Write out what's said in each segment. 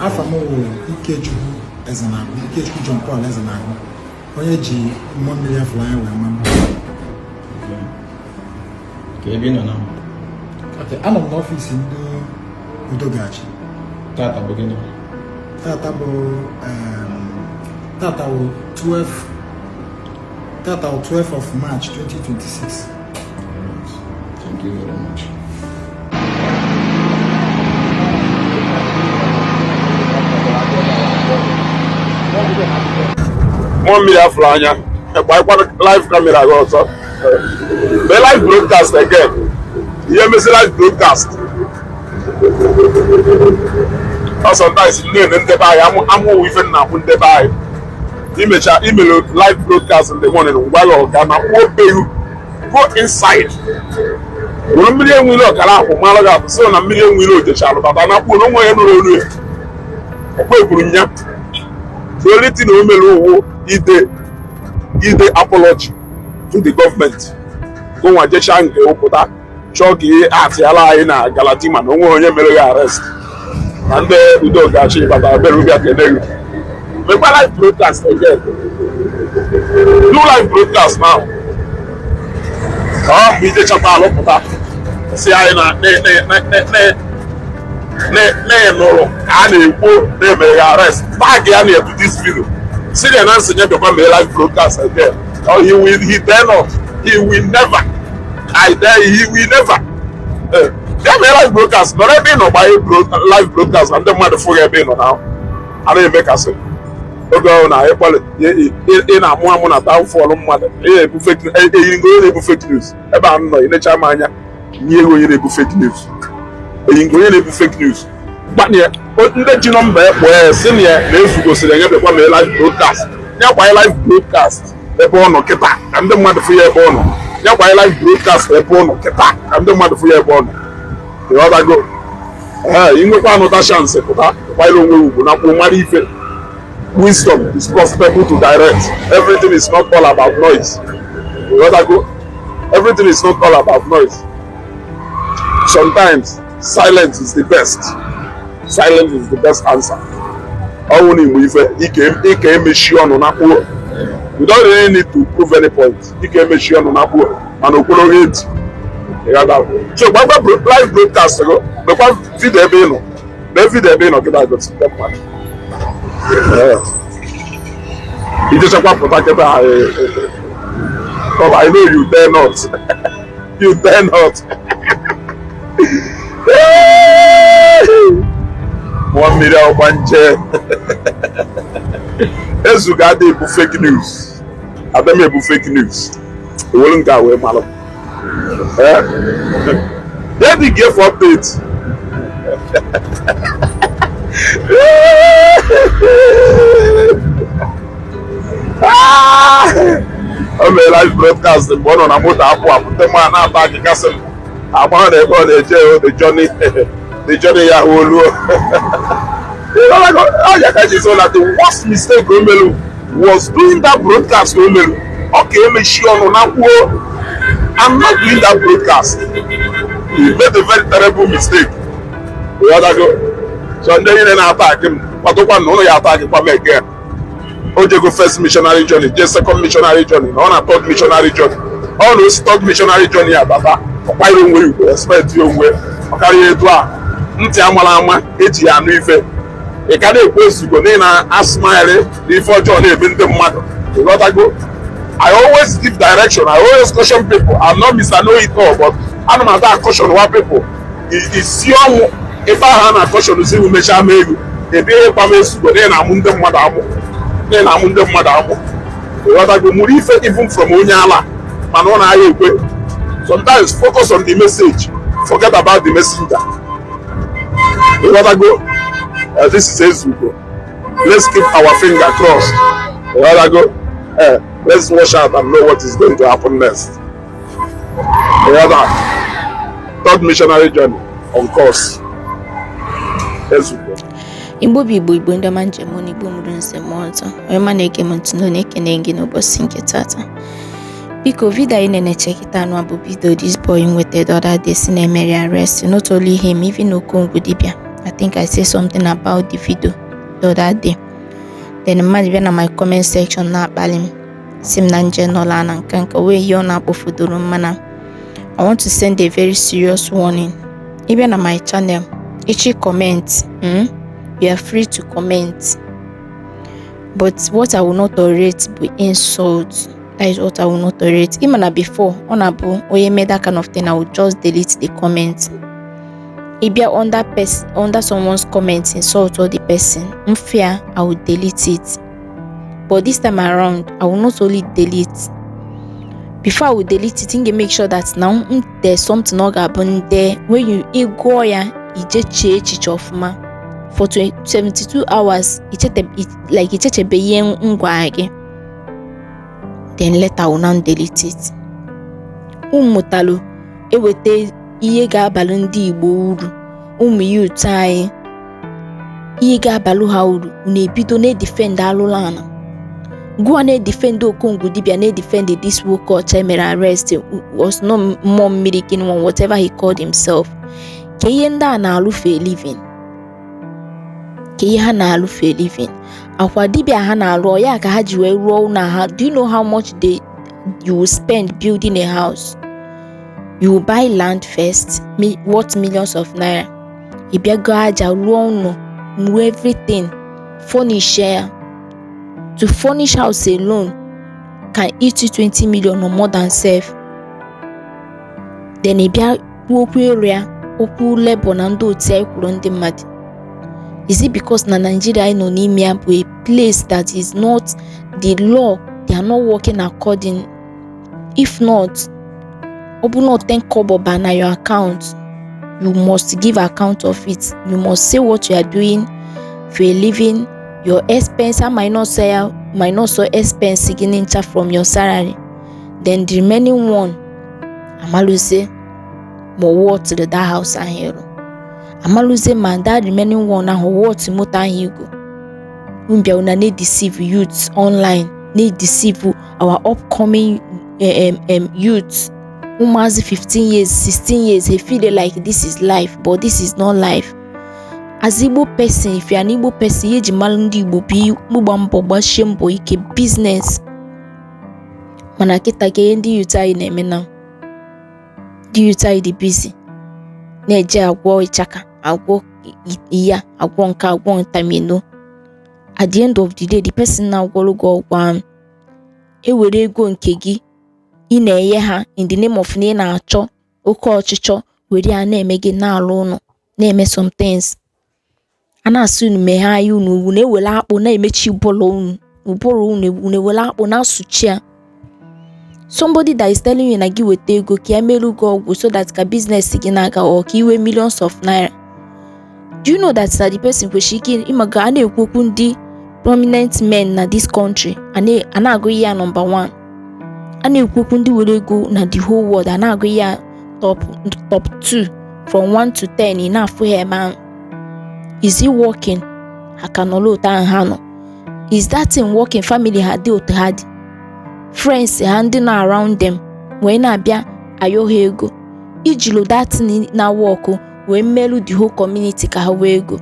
Afa m wụ Ikechukwu Ezenagụ, Ikechukwu John Paul Ezenagụ, onye ji mmụọ mmiri afụrụ anya wee mara. Ka ebe ị nọ na? Okay, anọ m n'ọfịs ndị Udogachi. Tata bụ gịnị? Tata bụ tata wụ 12, tata wụ 12 of March 2026. Thank you very much. Mmụọ mmiri afụrụ anya, gbanyekwa live camera gị ọzọ, mee live broadcast again. Ihe mezi live broadcast ọ sometimes na-ene ndebe anyị amụwụ ife nna akwụ ndebe anyị. Imecha imere live broadcast in the morning, ngwa gị ọga na kwuo beyu go inside were mmiri enwere ọkara akwụ mara gị atụ sị na mmiri enwere ojechalụ bata na kwuo na onwe ya nụrụ olu ya ọkwa ekwuru nya. The only thing o mere owu ide ide apology to the government. Gụnwa jechaa nke ụpụta chọọ ka ihe atịala anyị na Galadima na onwe onye mere ya arrest na ndị Udogachi bata bere ụbịa kene gị. Mekwa live broadcast again, do live broadcast now. Ọ bụ ijechakwa alụpụta si anyị na nụrụ ka a na-ekwu na-emere ya arrest, tag ya na-ebu this video si na na nsonye bịakwa mee live broadcast again. Or he will, he dare not, he will never, I dare, he will never. Ya mee live broadcast, nọrọ ebe ị nọ gbanye live broadcast na ndị mmadụ fụghị ebe ị nọ na a na-emekasị oge ọhụrụ na ị na-amụ amụ na downfall mmadụ. Eyiri onye na-ebu fake news ebe a nọ inecha m anya nye onye na-ebu fake news, eyi nke onye na-ebu fake news gbanye ndị ji nọmba ya kpọọ ya si na ya na ezugosiri ya bịakwa mee live broadcast. Ya gbanye live broadcast ebe ọ nọ kịta ka ndị mmadụ fụ ya ebe ọ nọ. Ya gbanye live broadcast ebe ọ nọ kịta ka ndị mmadụ fụ ya ebe ọ nọ. Ịghọtago? Ee, ị nwekwa another chance, pụta kwanyere onwe ugwu na kwuo mara ife. Wisdom is profitable to direct. Everything is not all about noise. Ịghọtago? Everything is not all about noise. Sometimes silence is the best, silence is the best answer. Ọnwụ na igbo ife ike emechi ọnụ na kpuo. You don't really need to prove any point. Ike emechi ọnụ na kpuo mana okworo gị ntị. So gbagba live broadcast go, mekwa video ebe ị nọ, mee video ebe ị nọ kịta gosi ndị mmadụ. Ijechakwa pụta kịta. I know you dare not, you dare not. Mmụọ mmiri ọkwa nje ezuga ada ebu fake news, ada m ebu fake news. Ewelu nke a wee malụ. Then the give update. O mere live broadcast mgbe ọ nọ na moto apụ apụ, ndị mmadụ na-ata akịkasị m agba na ebe ọ na-eje. The journey, the journey ya hụ oluo ọya ka ji so na the worst mistake o melu was doing that broadcast. O melu ọ ka emechi ọnụ na kwuo, "I'm not doing that broadcast." He made a very terrible mistake. Ịghọtago? So ndị niile na-ata akị m kwadokwa na ụlọ ya ata akịkwa m again. O jego first missionary journey, jee second missionary journey, na ọ na third missionary journey. Ọ na osi third missionary journey ya bata, ọ kwanyere onwe ya ugwu, respect ya onwe ọ karịa etu a ntị amara ama eji ya anụ ife. Ị ka na-ekwu ezugbo n'ihi na asụmaghịrị na ife ọjọọ na-eme ndị mmadụ. Ịghọtago? I always give direction. I always caution people. I'm not Mr. Know It All, but ana m ada caution wa people. Isi ọnwụ ebe ahụ a na-caution si mechaa ma ego ebe ihe kwa m ezugbo n'ihi na amụ ndị mmadụ amụ, n'ihi na amụ ndị mmadụ amụ. Ịghọtago? Mụrụ ife even from onye ala mana ọ na-agha ekwe. Sometimes focus on the message, forget about the messenger. Ịghọtago? This is Ezugo. Let's keep our finger crossed. Ịghọtago? Let's watch out and know what is going to happen next. Ịghọta? Third missionary journey on course. Ezugo. Igbo bụ Igbo, Igbo ndị ọma, njem na Igbo mụrụ nze m ọzọ, onye ma na-ege m ntị na ekene gị n'ụbọchị nke tata. Biko, video anyị na-eneche kịta anụ bụ video this boy nweta the other day si na-emeri arrest. Not only him, even Okongwu dibia. I Think I say something about the video the other day, then mmadụ bịa na my comment section na-akpali m, si m na nje nọla na nka nka wee ihe ọ na-akpọfudoro m. Mana I want to send a very serious warning. Ị bịa na my channel ichi comment, you are free to comment, but what I will not tolerate bụ insult. That is what I will not tolerate. Ịma na before, ọ na-abụ onye mee that kind of thing, I will just delete the comment. Ị bịa under person, under someone's comment, insult all the person mfia, I will delete it. But this time around, I will not only delete. Before I will delete it, m ga-make sure that na there's something ọ ga-abụ nde when you ị gụọ ya, ije chee echiche ọfụma for 72 hours, ichete like ichechebe ihe m gwara gị, then later I will now delete it. Unu mụtalụ eweta ihe ga-abalụ ndị Igbo uru, ụmụ youth anyị, ihe ga-abalụ ha uru, unu ebido na-edefend alụlụ ana gụwa, na-edefend Okongwu dibia, na-edefend this nwoke ọcha emere arrest, was no mmụọ mmiri gịnị, whatever he called himself. Ka ihe ndị a na-alụ for a living, ka ihe ha na-alụ for a living, akwa dibia ha na-alụ, ọ ya ka ha ji wee rụọ ụlọ ha. Do you know how much they you will spend building a house? You will buy land first, worth millions of naira. Ị bịa goo aja, rụọ ụlọ, rụọ everything, furnish ya. To furnish house alone can eat you 20 million or more than sef. Then ị bịa kwuo okwu ịrụ ya, okwu labour na ndị otu ya kwuru ndị mmadụ. Is it because na Nigeria anyị nọ n'ime ya bụ a place that is not the law, they are not working according? If not, ọ bụ na 10 kobo ba na your account, you must give account of it. You must say what you are doing for a living, your expense, minus ya, minus your expense gị ncha from your salary, then the remaining one, amalụzie ma worth that house ahụ ịrụ, amalụzie ma that remaining one ahụ worth moto ahụ igo. Mbịa una na-edeceive youths online, na-edeceive our upcoming youths, ụmụazị 15 years, 16 years, they feel like this is life, but this is not life. As Igbo person, if you are an Igbo person, ihe eji mara ndị Igbo bụ ịgba mbọ, gbachie mbọ ike, business. Mana kịta, ka ihe ndị youth anyị na-eme na ndị youth anyị dị busy na-eje agwọ ịchaka, agwọ ya, agwọ nke, agwọ ntamino. At the end of the day, the person na-agwọrọ gị ọgwụ ahụ ewere ego nke gị ị na-enye ha in the name of na ị na-achọ oke ọchịchọ, were ya na-eme gị, na-alụ ụlọ, na-eme some things. A na-asị unu meghee anya unu, unu ewere akpụ na-emechi ụbụrụ unu, ụbụrụ unu, unu ewere akpụ na-asụchi ya. Somebody that is telling you na gị weta ego ka ya merụ gị ọgwụ so that ka business gị na-aga or ka iwe millions of naira, do you know that na the person kwesịrị ike ịmaga? A na-ekwu okwu ndị prominent men na this country, a na-agụ ya number one. A na-ekwu okwu ndị were ego na the whole world, a na-agụ ya top 2, from 1 to 10, ị na-afụ ha ebe ahụ. Is it working? Ha ka nọrọ otu ahụ ha nọ. Is that thing working? Family ha dị otu ha dị, friends ha, ndị nọ around them wee na-abịa ayọ ha ego ijiri that thing na work wee merụ the whole community ka ha wee ego.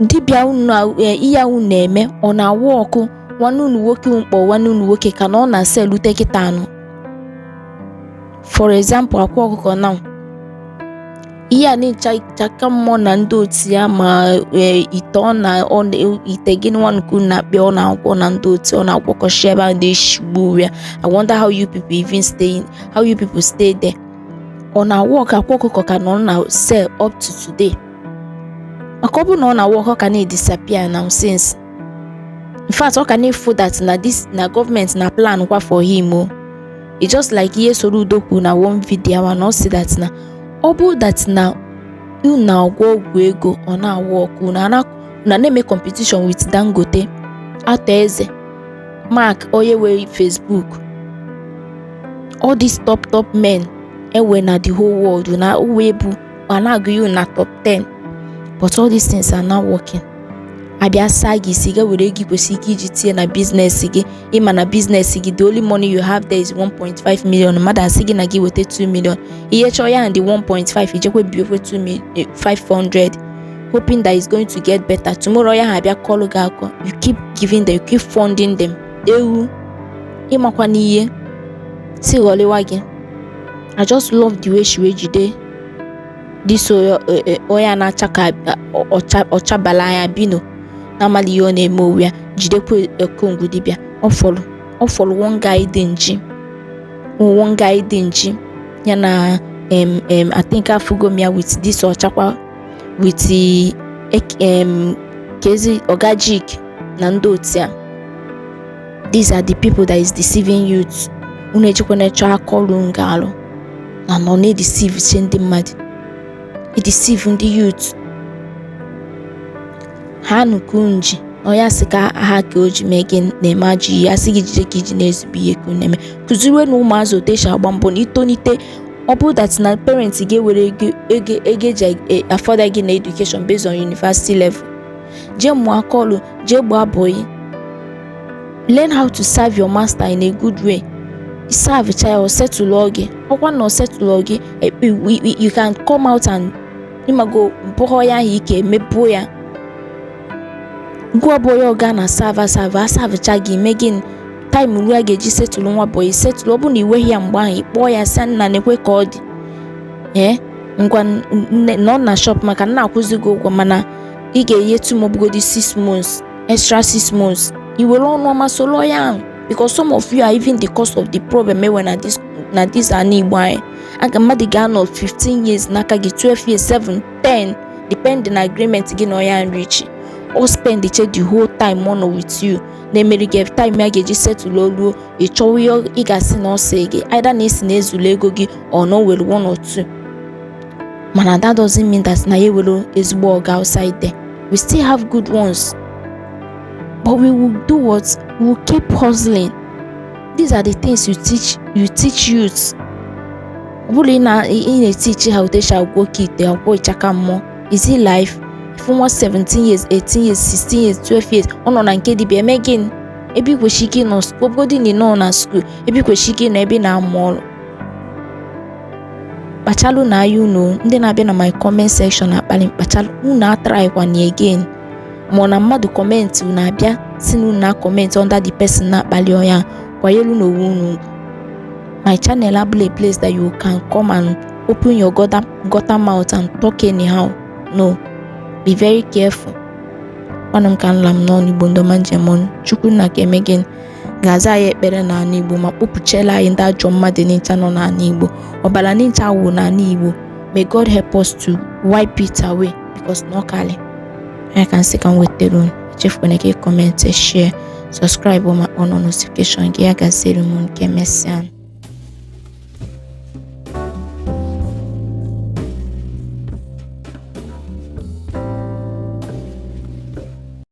Dibịa unu, ihe unu na-eme, ọ na-awa ọkụ? Nwanne unu nwoke mkpọ, nwanne unu nwoke ka na ọ na-asa elute kịta anụ. For example, Akwa Ọkụkọ now, ihe a na-echa chaka mmụọ na ndị otu ya, ma ite ọ na ite gịnị nwa nke unu na-akpị, ọ na-agwọ na ndị otu ọ na-agwọkọchi ebe ahụ na-eshigbu ya. I wonder how you people even stay, how you people stay there. Ọ na-awa ọkụ? Akwa Ọkụkọ ka nọ na cell up to today, maka ọ bụrụ na ọ na-awa ọkụ, ọ ka na-edisappear now since. In fact, ọ ka na-efu that na this na gọọmenti na plan kwa for him o. It's just like ihe Soludo kwuru na one video awa na ọ sị that na ọ bụrụ that na unu na-agwọ ọgwụ ego, ọ na-awa ọkụ, na na-eme competition with Dangote, Arthur Eze, Mark onye nwe Facebook, all these top top men enwe na the whole world, na uwe bụ a na-agụ you na top 10, but all these things are not working. Abịa saa gị isi, ga were ego ị kwesịrị ike iji tinye na business gị. Ịma na business gị, the only money you have there is 1.5 million. Mmadụ asị gị na gị weta 2 million, ihe chọọ ya, and the 1.5 ijekwe biokwe 2 500. hoping that it's going to get better. Tomorrow ya ha abịa kọlụ gị akọ. You keep giving them, you keep funding them. Ewu, ịmakwa n'ihe si ghọlịwa gị. I just love the way she wee jide this oya na-acha ka ọchabala anya bino na-amali ihe ọ na-eme onwe ya, jidekwa Okongwu dibịa. Ọ fọrọ one guy dị nji, one guy dị nji ya na I think afụgo m ya with this ọchakwa with Kezi Ogajik na ndị otu ya. These are the people that is deceiving youth. Unu ejikwana chọọ akọlụ nga alụ na nọ na-edeceive che ndị mmadụ, edeceive ndị youth ha nụkwu nji na ya sị ka ha ka o ji mee gị na-eme ajọ ihe, asị gị jide ka iji na-ezube ihe ka unu na-eme. Kụziwe na ụmụazị otu esi agba mbọ na itonite. Ọ bụrụ that na parents ga-ewere ego eji afọda gị na education based on university level, jee mụọ aka ọlụ, jee gbaa boy, learn how to serve your master in a good way. Serve cha ya, o setụlụ gị ọkwa na o setụlụ gị, you can come out and ịmago bụọ ya ahụ ike mepuo ya. Gụọ bụ onye ọga na serve aserve aservecha gị, mee gịnị? Time ruo a ga-eji setụlụ nwa boy, setụlụ. Ọ bụrụ na i nweghị ya mgbe ahụ, ị kpọọ ya sị nna na-ekwe ka ọ dị ee ngwa nọ na shop maka nna akwụzi gị ụgwọ, mana ị ga-enyetu m ọbụgodi 6 months extra, 6 months. I were ọnụ ọma solo ya ahụ, because some of you are even the cause of the problem enwe na this ana Igbo anyị. Aga mmadụ ga-anọ 15 years n'aka gị, 12 years, 7, 10, depending na agreement gị na ọya nrichi o. Spend che the whole time ọ nọ with you na-emeri gị. Time ya ga-eji settle oluo, ị chọwa ihe ị ga-asị na ọ sị gị, either na esi na ezulu ego gị or na o were one or two. Mana that doesn't mean that na ya ewere ezigbo ọga outside there. We still have good ones, but we will do what? We will keep hustling. These are the things you teach youths. Ọ bụrụ ị na-etichi ha otu esi agwọ oke ite, agwọ ịchaka mmụọ, is it life? If nwa 17 years, 18 years, 16 years, 12 years, ọ nọ na nke dibịa eme gịnị? Ebe ị kwesịrị ike ịnọ, ọbụgodị na ị nọ na school, ebe ị kwesịrị ike ịnọ ebe ị na-amụ ọrụ. Kpachalụ na anya unu, ndị na-abịa na my comment section akpali, mkpachalụ unu. Atrykwana again ma ọ na mmadụ comment, unu abịa si na unu na comment under the person na-akpali ọya. Kwanyelu n'onwe unu ugwu. My channel abụla a place that you can come and open your gutter mouth and talk anyhow. No, be very careful. Ọnụ m ka nla m n'ọnụ. Igbo ndị ọma, njem ọnụ. Chukwu nna ga-eme gịnị? Ga-aza anyị ekpere n'ala Igbo ma kpopụchela anyị ndị ajọ mmadụ n'ịcha nọ n'ala Igbo. Ọbara n'ịcha wụ n'ala Igbo. May God help us to wipe it away, because na ọkalị ya ka nsị ka m wetara unu. Echefukwana ka ị comment, share, subscribe ma on notification gị. Ya gaziere m nke mesịa.